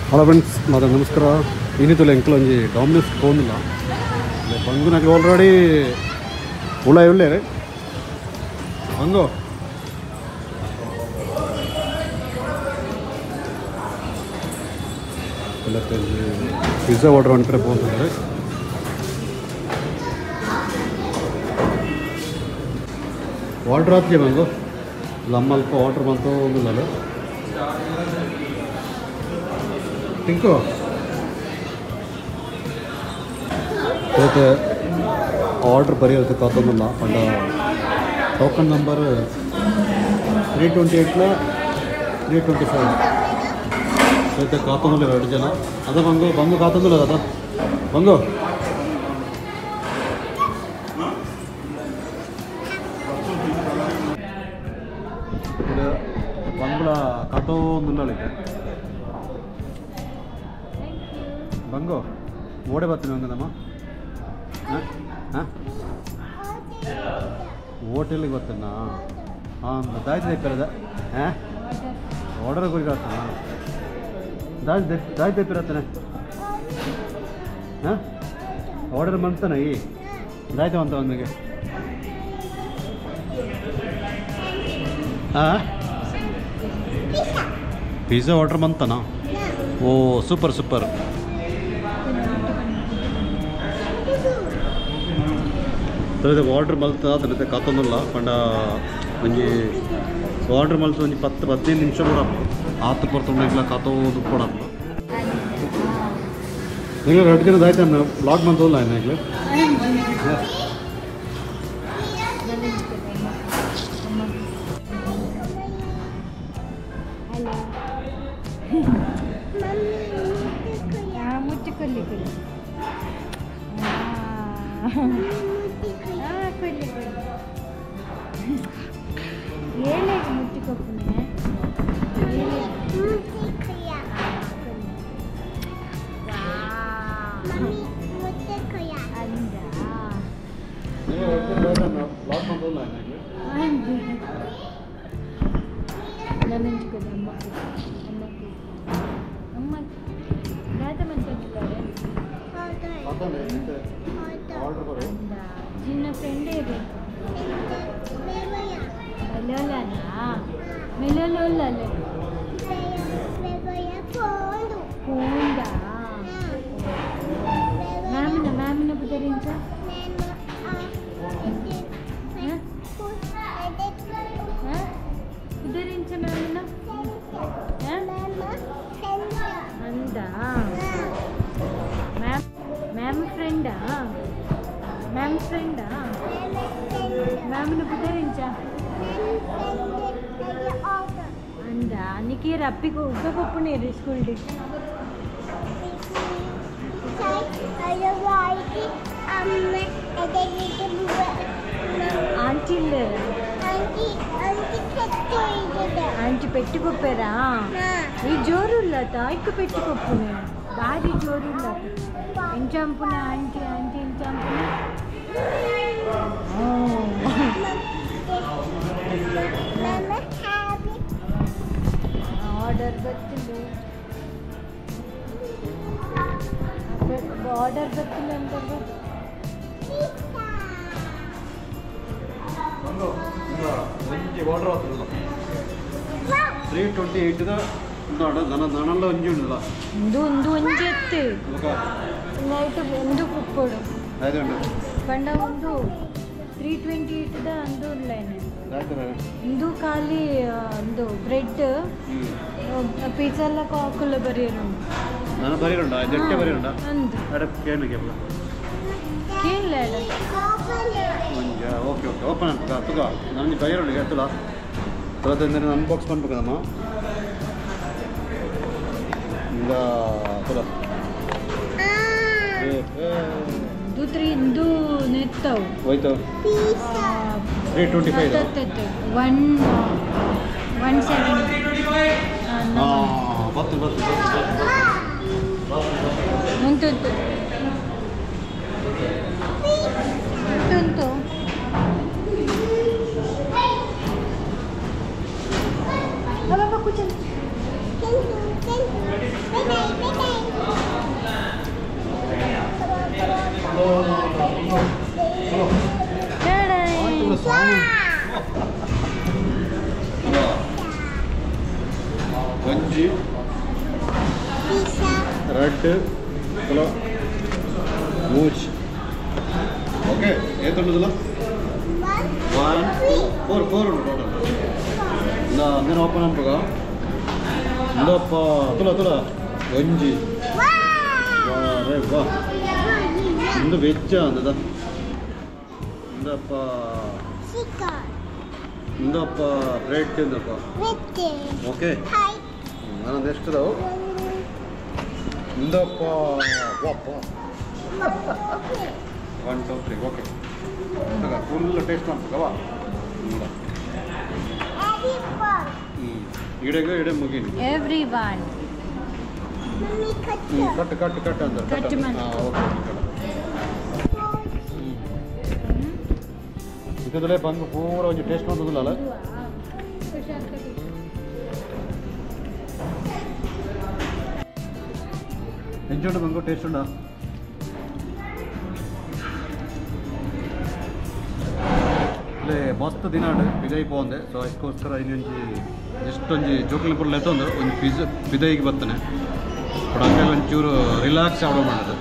Hello friends, ಮಾತಾ ನಮಸ್ಕಾರ. ಇನ್ನಿತುಲ್ಲ ಎಂಕಲೊಂಜಿ Domino's ಪೋಂದಿಲ್ಲ ಬಂಗುನಾಗೆ already ಉಳ ಉಳ್ಳೇರೆ ಬಂಗು pizza order ಮಾಡ್ತಾರೆ ಪೋಂದ್ರೆ ಆರ್ಡರ್ ಆತ್ಗೆ ಬಂಗು ಲಮ್ಮಲ್ಪ ಆರ್ಡರ್ ಬಂತು ಒಂದಿಲ್ಲ ಟಿಂಕು ಇವತ್ತು ಆರ್ಡ್ರ್ ಬರೆಯೋದು ಕಾತೊಂದಿಲ್ಲ ಪಂಡ ಟೋಕನ್ ನಂಬರ್ 328 325 ಇವತ್ತು ಕಾತೊಂದಿಲ್ಲ ಎರಡು ಜನ ಅದ ಬಂಗು ಬಂಗು ಕಾತೊಂದಿಲ್ಲ ಅದ ಬಂಗು ಬಂಗುಳ ಕಾತೊಂದಿಲ್ಲ ಬಂಗು ಓಡೆ ಬರ್ತೀನಿ ಹಂಗದಮ್ಮ. ಹಾಂ ಹಾಂ ಹೋಟೆಲಿಗೆ ಬರ್ತೀನ. ಹಾಂ ದಾಯ್ತು ದಪ್ಪಿರದ. ಹಾಂ ಆರ್ಡರ್ ಗುರಿಗೆ ಬರ್ತಾನ ದಾಯ್ ದಾಯ್ ದಪ್ಪಿರತ್ತಾನೆ. ಹಾಂ ಆರ್ಡರ್ ಮಾಡ್ತಾನೆ ಈ ದಾಯ್ತು ಅಂತ ಅವನಿಗೆ. ಹಾಂ ಪಿಜ್ಜಾ ಆರ್ಡರ್ ಬಂತಾನ. ಓ ಸೂಪರ್ ಸೂಪರ್. ತರದ ಆರ್ಡ್ರ್ ಮಲ್ತ ತನತೆ ಕಾತೊಂದಿಲ್ಲ ಪಂಡ ಒಂಜಿ ಆರ್ಡ್ರ್ ಮಲ್ತ ಒಂಜಿ 10 15 ನಿಮಿಷ ಕೂಡ ಆತು ಪೊರ್ತುಂಡ ಕಾತೋದು ಕೊಡಪ್ಪ. ಈಗ ಎರಡು ದಿನದ ಆಯ್ತು ಬ್ಲಾಗ್ ಬಂತಲ್ಲ ಏನಾಗಲಿ. ಅಪ್ಪಿಗೆ ಉಬ್ಬೆ ಪಪ್ಪುನೇರಿ ಸ್ಕೂಲ್ ಡಿ ಆಂಟಿ ಇಲ್ಲ ಆಂಟಿ ಪೆಟ್ಟು ಕೊಪ್ಪೇರಾ ಈ ಜೋರುಲ್ಲ ತಾಯ್ಕು ಪೆಟ್ಟು ಕೊಪ್ಪುನೆ ಭಾರಿ ಜೋರುಲ್ಲ ಎಂಚಂಪುನ ಆಂಟಿ ಆಂಟಿ ಎಂಚಂಪುನ. ಆರ್ಡರ್ ಬರ್ತಿಲ್ಲ ಆರ್ಡರ್ ಬರ್ತಿಲ್ಲ ಅಂತ ಆರ್ಡರ್ ಆತಲ್ಲ 328 ನನ್ನ ನನ್ನಲ್ಲ ಒಂಜಿ ಉಂಡಲ್ಲ ಇಂದು ಒಂದು ಒಂಜಿ ಎತ್ತು ನೈಟ್ ಒಂದು ಕುಪ್ಪೋಡು ಪಂಡ ಒಂದು 328 ಅಂದು ಉಳ್ಳೇನೆ ಇಂದು ಖಾಲಿ ಒಂದು ಬ್ರೆಡ್ ಪಿಜ್ಜಾ ಎಲ್ಲ ಕಾಕುಲ್ಲ ಬರೆಯರು ನಾನು ಬರೆಯರುಂಡ ಜಟ್ಟೆ ಬರೆಯರುಂಡ ಅಂದು ಅಡ ಕೇನು ಕೇಬಲ ಕೇನ್ಲ ಒಂಜ ಓಕೆ ಓಕೆ ಓಪನ್ ಅಂತ ತುಗ ನಾನು ಬರೆಯರುಂಡ ಕೇತುಲ ತುಲದಂದ್ರೆ ಅನ್ಬಾಕ್ಸ್ ಮಾಡ್ಬೇಕಮ್ಮ ಇಂದ ತುಲ ಇಂದು ಇಂದು ನೆತ್ತವು ಹೋಯ್ತು 325 1 17 ಬತ್ತು ಬತ್ತು ಬತ್ತು ಉಂಟು ಉಂಟು ಕೂಚ. ರಡ್ಡ್ ಕಿಲೋ ಮೂಜಿ. ಓಕೆ, ಏತುಂಡುದಲ್ಲ? 1 2 4 4 ಉಂಡು ಟೋಟಲ್. ಇಂದ ಅಂದನೆ ಓಪನ್ ಅನ್ಪಗ ಇಂದಪ್ಪ ತುಲ ತುಲ ಒಂಜಿ ವಾ ವಾ ಇಂದು ವೆಜ್ ಅಂದದ ಇಂದಪ್ಪ ಇಂದಪ್ಪ ಬ್ರೆಡ್ ತಿಂದಪ್ಪ. ಓಕೆ, ನಾನು ಎಷ್ಟು ಅದಾವು ಇಂದಪ್ಪ ವಾಪ್ಪ 1 2 3. ಓಕೆ, ಫುಲ್ ಟೇಸ್ಟ್ ಮಾಡ್ಬೇಕವ. ಇಡೆಗೆ ಇಡೆ ಮುಗಿನಿ ಎವ್ರಿವನ್. ಕಟ್ ಕಟ್ ಕಟ್ ಅಂದ್ರೆ ಕಟ್. ಓಕೆ, ಇದರಲ್ಲೇ ಬಂದು ಪೂರ ಒಂಜಿ ಟೇಸ್ಟ್ ಮಾಡ್ತದಲ್ಲ. ಎಂಚುಂಡು ಬಂಗು ಟೇಸ್ಟ್ ಉಂಡಾ? ಇಲ್ಲೇ ಮಸ್ತ್ ದಿನ ಪಿದೈ ಪೋಂದೆ. ಸೊ ಅದಕ್ಕೋಸ್ಕರ ಇನ್ನೊಂಜಿ ಜಸ್ಟ್ ಒಂಜಿ ಜೋಕುಲಿ ಪುರ್ಲ ಎತ್ತೊಂದು ಒಂಜಿ ಪಿಜ್ ಪಿದೈಗೆ ಬರ್ತನೆ. ಬಟ್ ಅಂಕಲ್ ಒಂಚೂರು ರಿಲ್ಯಾಕ್ಸ್ ಆಡೋ ಮಾಡೋದು.